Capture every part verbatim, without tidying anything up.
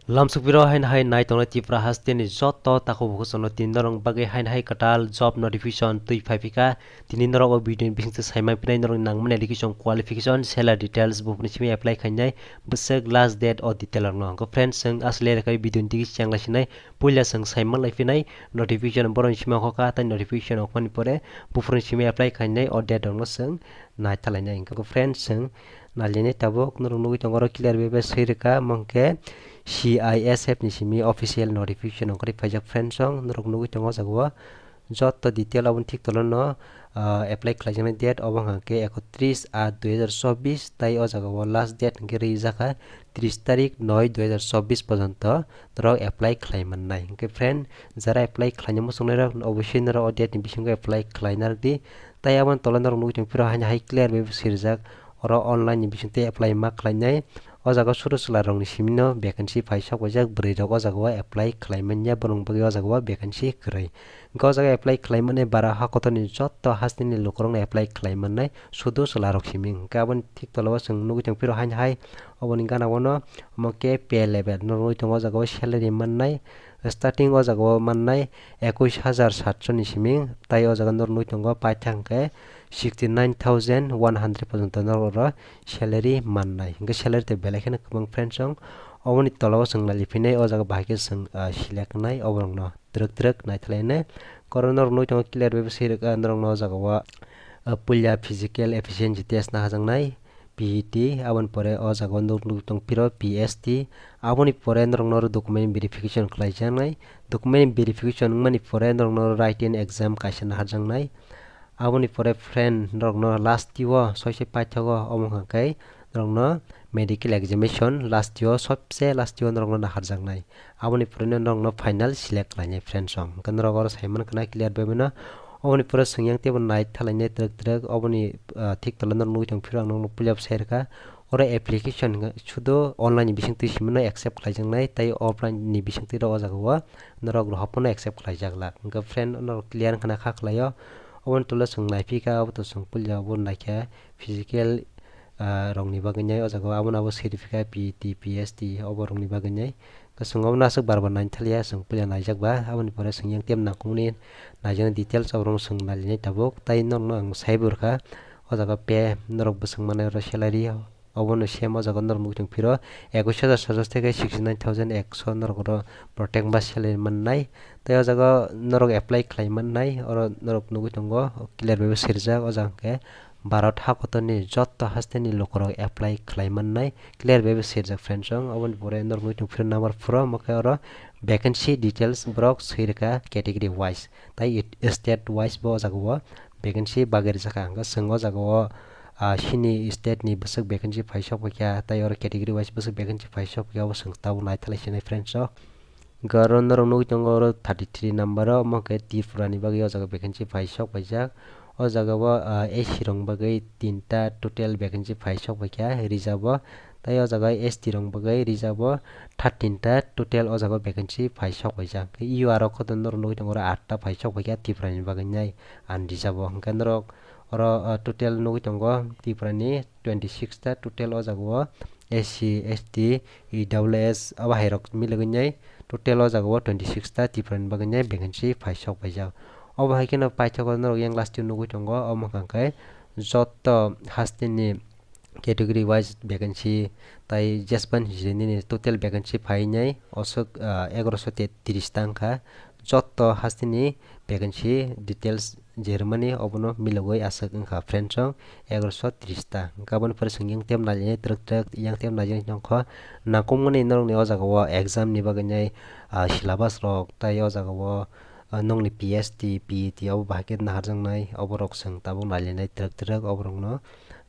Lamsukpiro haino hai nai tongnai Tripura hasteni joto takhuk bukhuk chwngno tini norok bagwi haino hai kwtal job notification twi phai phika. Tini norok o video ni bisingtwi saimang pinai norok nangmani education qualification, salary details, buphuruni simi apply khainai, bwswk last date o detail rokno. Hwnkhe friends, chwng asle rwkha video ni digi chengla sinai, puila chwng saimang lai phinai notification borokni simi okhokha, tai notification okhmani pore buphuruni simi apply khainai o date rokno chwng naithalainai. Hwnkhe friends, chwng nalini tabuk norok nugwi tongo oro clear bai bai swi rwkha, omo hwnkhe C I S F ni simi official notification ongkhorwi phaijak friends, chwng norok nugwi tongo o jaga o. Joto detail aboni thik tolano, ah, apply khlaijaknai date obo hwnkha khe ekotris aat dui hajar chobbish, tai o jaga o last date hwnkhe rijak kha tris tarik noi dui hajar chobbish porjonto norok apply khlai mannai. Hwnkhe friend, jara apply khlaina muchungnai rok obosui norok o date ni bisingo apply khlai narwkdi. Tai aboni tola norok nugwi tongphiro haino hai clear bai bo swijak, oro online ni bisingtwi apply ma khlainai. O jaga o suru chwla rokni simino vacancy phai sok paijak, bwrwi rok o jaga o apply khlai manya, borok bagwi o jaga o vacancy kwrwi. Hwnkhe o jaga apply khlai mani bara ha kotorni joto hasteni lukurokno apply khlai mannai, sudu chwlarok simi. Hwnkhe aboni thik tola o chwng nugwi tongphiro haino hai oboni gana o no omo khe pay level no rwui tongo, o jaga o salary mannai, starting o jaga o mannai ekush hajar satso ni simi, tai o jaga norok nugwi tongo paithak hwnkhe sixty nine thousand one hundred porjonto norok oro salary mannai. Hwnkhe salary tei belai kheno kwbang friends, chwng oboni tola o chwng nai phinai, o jaga bahai khe chwng, ah, select nai oborokno. Twrwk twrwk naithalainai. Oro norok nugwi tongo clear bai bo swi rwkha norokno o jaga o, ah, puila physical efficiency test naharjaknai, P E T, aboni pore o jaga o norok nugwi tongphiro P S T, aboni pore norokno oro document verification khlaijaknai, document verification wngmani pore norokno oro written exam kaisa naharjaknai. Aboni pore friend norokno last o soise paithago, omo hwnkha khe norokno medical examination last o, sobse last o norokno naharjaknai. Aboni pore no norokno final select khlainai friends, chwng hwnkhe norok oro saimankha na clear bai mano. Oboni pore chwng yang teibo naithalainai twrwk twrwk, oboni, ah, thik tola norok nugwi tongphiro ang norokno puila bo sai rwkha. Oro application hwnkhe sudu online ni bisingtwi simino accept khlaijaknai, tei offline ni bisingtwi rok o jaga o norok rohor phano accept khlaijakla. Hwnkhe friend, norok clear wngkha na kha khlaio. Oboni tola chwng naiphikha, obo to chwng puila bo naikha physical, ah, rokni bagwi nai o jaga o, abono abo swi rwphikha P E T, P S T obo rokni bagwi nai. Chwng obono aswk bar bar naithaliya, chwng puila naijak ba, aboni pore chwng yang tei nangkukmani naijaknai details oborok chwng nailainai tabuk. Tai norokno ang saibo rwkha, o jaga pay norok bwswk manai oro salary, obono same o jaga norok nugwi tongphiro ekush hajar satsho theke sixty nine thousand ekso norok oro protect ba salary mannai. Tai o jaga norok apply khlai mannai, oro norok nugwi tongo clear bai bo swijak, o jaga hwnkhe Bharat hakotorni joto hasteni lukurok apply khlai mannai, clear bai bo swijak friends, chwng oboni pore norok nugwi tongphiro number four o, omo khe oro vacancy details borok swi rwkha category wise, tai it-, state wise bo o jaga o vacancy bagwi rwjakha. Hwnkhe chwng o jaga o, ah, chini state ni bwswk vacancy phai sok paikha, tai oro category wise bwswk vacancy phai sok paikha, obo chwng tabuk naithalai sinai friends o. Hwnkhe oro norok nugwi tongo oro thirty three number o, omo khe Tripura ni bagwi o jaga vacancy phai sok paijak. O jaga o, ah, S C rok bagwi tinta total vacancy phai sok paikha reserve o. Tai o jaga S T rok bagwi reserve o thirteen ta total o jaga vacancy phai sok paijak. Khe U R o khe norok nugwi tongo oro aat ta phai sok paikha Tripura ni bagwi nai unreserve o. Hwnkhe norok oro, ah, total nugwi tongo Tripura ni twenty six ta total o jaga o S C, S T, E W S abo hai rok milogwi nai total o jaga o twenty six ta Tripura ni bagwi nai vacancy phai sok paijak. Obo hai kheno paithago norok yang last o nugwi tongo, omo hwnkha khe joto hasteni category wise vacancy tai jespan hijeni nini total vacancy phainai oswk, ah, egaroso tetris ta wngkha. Joto hasteni vacancy details jermani obono milogwi aswk wngkha friends, chwng egaroso tris ta. Hwnkhe aboni pore chwng yang tei naijani twrwk twrwk yang tei naijani nongkho nangkukmani norokni o jaga o exam ni bagwi nai, ah, syllabus rok tai o jaga o, ah, nokni P S T, P E T obo bahai khe naharjaknai, oborok chwng tabuk nailainai twrwk twrwk oborokno.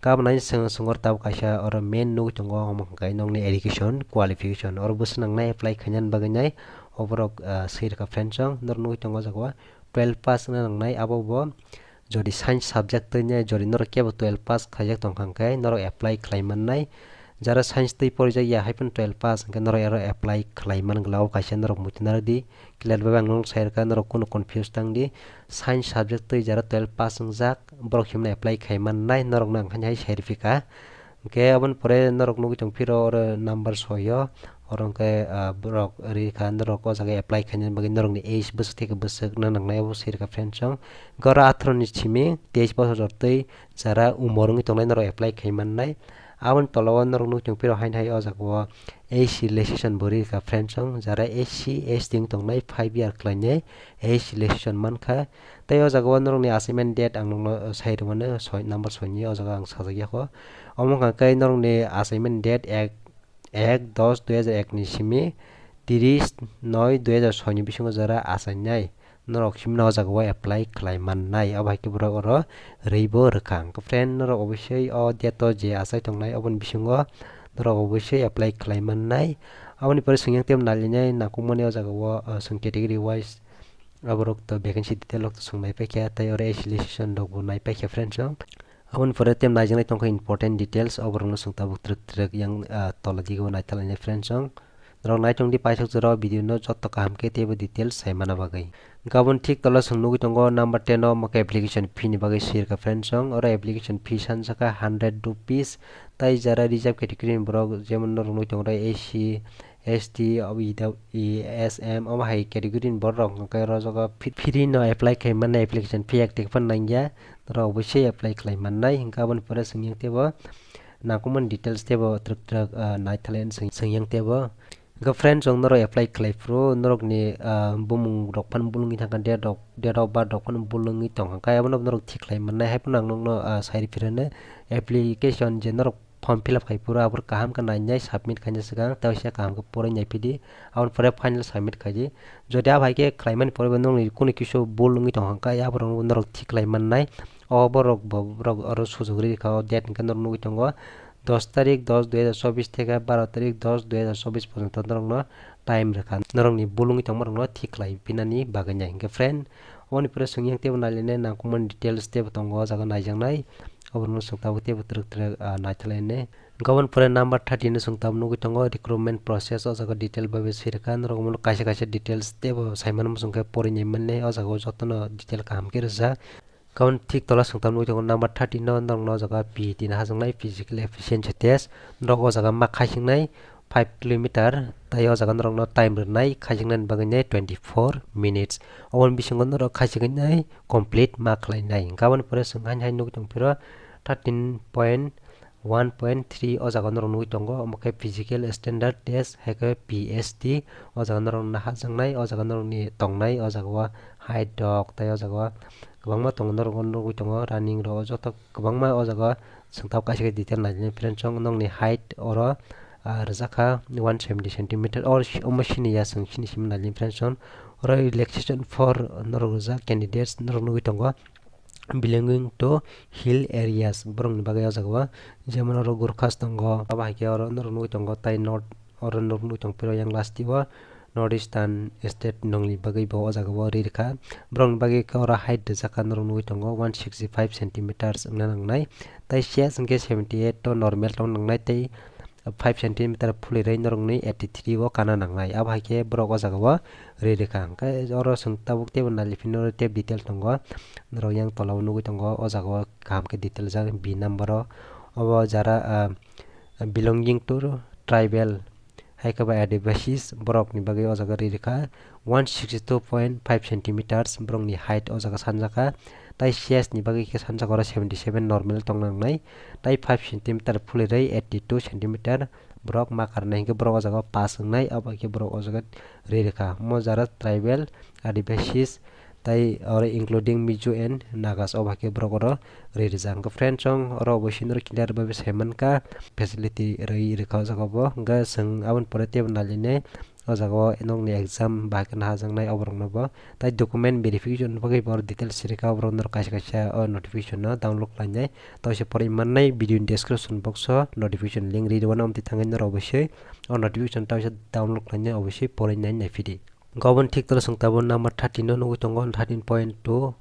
Kabnai chwng, chwng oro tabuk kaisa oro main nugwi tongo, omo hwnkhe nokni education qualification, oro bwswk nangnai apply khainani bagwi nai oborok, ah, swi rwkha friends, chwng norok nugwi tongo o jaga o twelve pass wngna nangnai, abo bo jodi science subject twi nai, jodi norok kebo twelve pass khaijak tongkha hwnkhe norok apply khlai mannai. Jara science twi porijak ya hai phano twelve pass hwnkhe norok aro apply khlai man glao, kaisa norok muitu narwk di. Clear bai ang norok sai rwkha, norok kunu confuse tang di. Science subject twi jara twelve pass wngjak, borok himno apply khai mannai, norokno ang khaini hai sai rwphikha. Hwnkhe aboni pore norok nugwi tongphiro oro number soi o, Oro hwnkhe, ah, borok rikha norok o jaga apply khaina bagwi norokni age bwswk theke bwswk nang nangnai abo sirikha friends chong. Hwnkhe oro atharo ni simi teis bosor jortwi jara umor wngwi tongnai norok apply khai mannai. Aboni tola o norok nuk chong phiro haino hai o jaga o age relaxation bo rikha friends chong, jara S C S T wngwi tongnai five year khlainai age relaxation mankha. Tei o jaga o norokni assignment date ang nokno sai rwmani soi number soi ni o jaga ang sajak yakho. Omo wngkha khe norokni assignment date ek ek dos dui hajar ek ni simi tiris noi dui hajar soi ni bisingo jora achainai norok himno o jaga o apply khlai mannai, abo hai khe borok oro rwi bo rwkha. Hwnkhe friend, norok obosoi o date o je achai tongnai oboni bisingo norok obosoi apply khlai mannai. Aboni pore swngya tei nailinai nangkukmani o jaga o, o, chwng category wise aborok to vacancy detail rok to swng nai paikha, tei oro age relaxation rok bo nai paikha friends chong. Aboni pore tei naijaknai tongkha important details, o borokno chwng tabuk twrwk twrwk yang, ah, tola dige o naithalainai friends chong. Norok naichong di paisok jora o video no joto kaham khe teibo details sai mana bagwi. Hwnkhe aboni thik tola chwng nugwi tongo number ten o omo khe application fee ni bagwi sirkha friends chong. Oro application fee sanjaka hundred rupees. Tai jara reserve category ni borok jemon norok nugwi tongo S C, S T, obo E W, E S M, omo hai category ni borok rok hwnkhe oro jaga free no apply khai mannai, application fee ek teka phano nangya. Norok obosoi apply khlai mannai, hwnkhe aboni pore swngyang teibo nangkukmani details teibo twrwk twrwk, ah, naithalai swng-, swngyang teibo. Hwnkhe friends, chwng norok apply khlai phuru norokni, ah, bumung rok phano bulungwi thangkha, date rok, date of birth rok phano bulungwi tongkha, abono norok thik khlai mannai, hai phano ang nokno, ah, sai rwphirano application je norok form fill up khai phuru, aboro kaham khe nainai, submit khaina swkang tei waisa kaham khe poroi naiphidi, aboni pore final submit khaidi. Jodi abo hai khe khlaimani pore bo nokni kunu kisu bul wngwi tongkha khe, aborok norok thik khlai mannai. O borok bo, borok oro sujok rikha, o date hwnkhe norok nugwi tongo dos tarik dos dui hajar chobbish theke baro tarik dos dui hajar chobbish porjonto norokno time rwkha, norokni bul wngwi tongmarokno thik khlai pinani bagwi nai. Hwnkhe friend, oboni pore swngyang teibo nailainai nangkukmani details teibo tongo, o jaga naijaknai, oborokno chwng tabuk teibo twrwk twrwk, ah, naithalainai. Hwnkhe oboni pore number thirty no chwng tabuk nugwi tongo recruitment process, o jaga detail bai bai swi rwkha, norok omono kaisa kaisa details teibo sai mano muchung khe porwi nai mannai, o jaga o jotono detail kaham khe rwjak. Hwnkhe oboni thik tola chwng tabuk nugwi tongo number thirty no, norokno o jaga P E T ni hajaknai physical efficiency test, norok o jaga ma khaisingnai five kilometer, tei o jaga norokno time rwnai khaijaknani bagwi nai twenty four minutes. Oboni bisingo norok khaijaknai complete ma khlainai. Hwnkhe aboni pore chwng haino hai nugwi tongphiro thirteen point one point three o jaga norok nugwi tongo, omo khe physical standard test, hai khe P S T, o jaga norok naharjaknai, o jaga norokni tongnai, o jaga o height rok, tei o jaga o kwbangma tongo, norok nugwi tongo, running rok, o joto kwbangma o jaga o. Chwng tabuk kaisa khe detail nainani friend chong, nokni height oro, ah, rwjak kha one seventy centimeter, or si-, omo sini ya chwng sini simi nainani friend chong. Oro relaxation for norok rwjak candidates norok nugwi tongo belonging to hill areas, borokni bagwi o jaga o, jemon oro Gorkhas tongo, abo hai khe oro norok nugwi tongo, tai north oro norok nugwi tongphiro yang last o North Eastern state nongni bagwi bo o jaga o ri rwkha. Borokni bagwi khe oro height rwjak kha, norok nugwi tongo one sixty five centimeters wngna nangnai. Tei chest hwnkhe seventy eight to normal tong nangnai, tei five centimeter phulirwi norokni eighty three o kana nangnai. Abo hai khe borok o jaga o ri rwkha. Hwnkhe oro chwng tabuk teibo naiphino tei detail tongo. Norok yang tola o nugwi tongo, o jaga o kaham khe detail jak B number o. Obo jara, ah, belonging to tribal hai khe ba Adivasis borokni bagwi o jaga ri rwkha one sixty two point five centimeters borokni height o jaga sanjakha, tei chest ni bagwi khe sanjak oro seventy seven normal tong nangnai, tei five centimeter phulirwi eighty two centimeter borok ma karnai, hwnkhe borok o jaga pass wngnai, abo hai khe borok o jaga ri rwkha. Omo jara tribal Adivasis, tei oro including Mizo and Nagas, o bahai khe borok oro ri rwjak. Hwnkhe friend chong oro obo sini oro clear bai sai mankha, facility rwi rwkha o jaga o bo. Hwnkhe chwng aboni pore teibo nailainai o jaga o nokni exam bahai khe naharjaknai oborokno bo. Tei document verification bagwi bo oro details sirikha, oborok norok kaisa kaisa o notification no download khlainai. Tei se porwi mannai video ni description box o notification link ri rwmani, omo twi thangwi norok oboisoi o notification tei se download khlainai, oboisoi porwi nai naiphidi. Hwnkhe oboni thik tola chwng tabuk number thirteen no nugwi tongo, thirteen point two.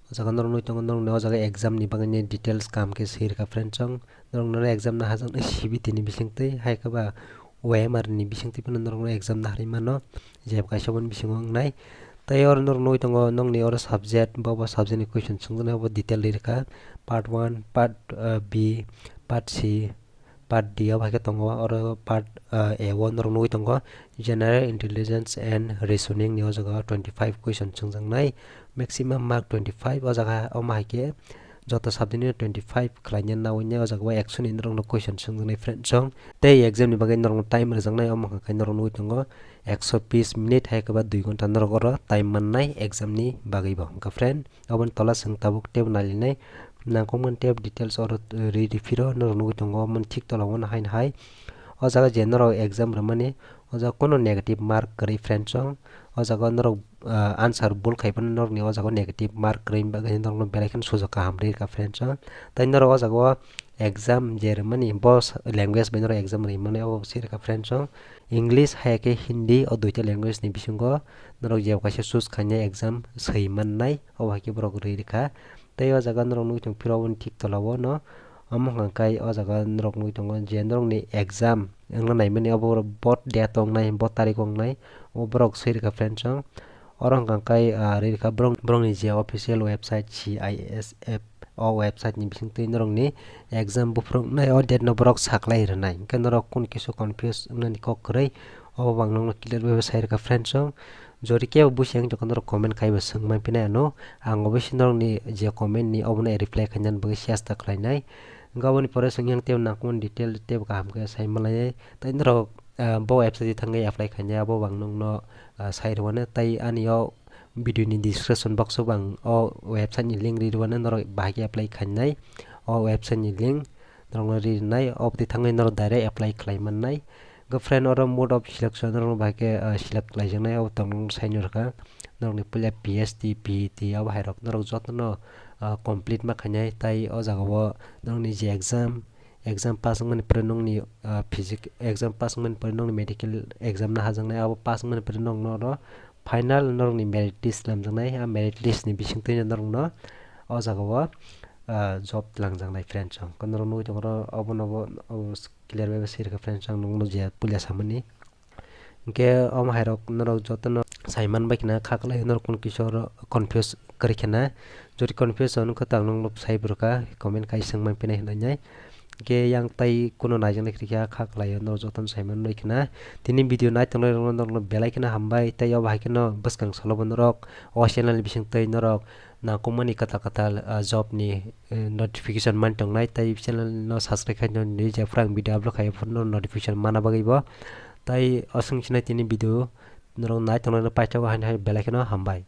O jaga norok nugwi tongo, norokni o jaga exam ni bagwi ni details kaham khe swi rwkha friend chong. Norok no exam naharjaknai C B T ni bisingtwi, hai khe ba O M R ni bisingtwi phano norok no exam naharwi mano, je kaisa boni bisingo wngnai. Tei oro norok nugwi tongo, nokni oro subject, bo bo subject ni question swngjaknai, obo detail ri rwkha, part one, part, uh, B, part C, part D o hai khe tongo, oro part, ah, A o norok nugwi tongo General Intelligence and Reasoning ni o jaga twenty five question swngjaknai, maximum mark twenty five. O jaga omo hai khe joto subject ni twenty five khlaina nawi nai, o jaga o ekso ni norok no question swngjaknai friend song. Tei exam ni bagwi norok no time rwjaknai, omo hai khe norok nugwi tongo ekso bis minute hai khe ba dui ghonta norok oro time mannai exam ni bagwi bo. Hwnkha friend, oboni tola chwng tabuk tebo nailinai, nangkukmani tebo details oro ri ri phiro norok nugwi tongo, oboni thik tola o haino hai. O jaga je norok exam rwmani, o jaga kono negative mark kwrwi friend song. O jaga norok, ah, answer bul khai phano norokni o jaga negative mark kwrwini bagwi norokno belai kheno sujuk kaham rwkha friend song. Tai norok o jaga o exam je rwmani bo language bai norok exam rwmani obo se rwkha friend song. English hai khe Hindi, o duita language ni bisingo norok je kaisa choose khainai exam swi mannai, obo hai khe borok rwi rwkha. Tei o jaga norok nugwi tong phiro oboni thik tola o no, omo hwnka khe o jaga norok nugwi tongo je norokni exam wngna naimani obo bo date wngnai, bo tarik wngnai, o borok swi rwkha friend song. Oro hwnka khe, ah, rwi rwkha borok, borokni je official website C I S F o website ni bisingtwi norokni exam buphuruknai o date no borok saklai rwnai. Hwnkhe norok kun kisu confuse wngnani kok kwrwi, obo bo ang nokno clear bai sai rwkha friend song. Jodi kebo busi ang tongkha norok comment khai bo swng manphinai ano, ang obviously norokni je comment ni obono reply khainani bagwi chesta khlainai. Hwnkhe oboni pore swngya ang tei nangkukmani detail tei kaham khe sai manlainai. Tai norok, ah, bo website thangwi apply khainai, abo bo ang nokno, ah, sai rwmano. Tai ani o video ni description box o bo ang o website ni link ri rwmano, norok bahai khe apply khainai. O website ni link norokno ri rwnai, oboni thangwi norok direct apply khlai mannai. Hwnkhe friend, oro mode of selection norokno bahai khe, ah, select khlaijaknai, obo tongmung saino rwkha. Norokni puila P H D, P E T, abo hai rok norok jotono, ah, complete ma khainai, tai o jaga o norokni je exam, exam pass wngmani pore nokni, ah, physic exam pass wngmani pore nokni medical exam no hajaknai, abo pass wngmani pore nokno oro final norokni merit list slamjaknai, a merit list ni bisingtwi norokno o jaga o, ah, job twlangjaknai friend song. Norok nugwi tongo oro obono bo, obo clear bai se rwkha friend song, nokno je puila samani. Hwnkhe omo hai rok norok jotono sai man bai khna kha kwlai, norok kun kisa oro confuse kwrwi khna. Jodi confuse wngkha, to ang nokno sai bo rwkha, comment khai swng manphinai hinwi nai. Hwnkhe yang tai kuno naijaknai kwrwi kha, kha kwlaio norok jotono sai manwi khna. Tini video nai tongnai rokno norokno belai kheno hambai, tei obo hai kheno bwskang salo bo norok o channel ni bisingtwi norok nangkukmani kwtal kwtal, ah, job ni, eh, notification man tongnai, tei channel no subscribe khai nini je phuru ang video upload khai phuru no notification mana bagwi bo. Tai aswk sinai tini video norok nai tongnai no paithago haino hai belai kheno hambai.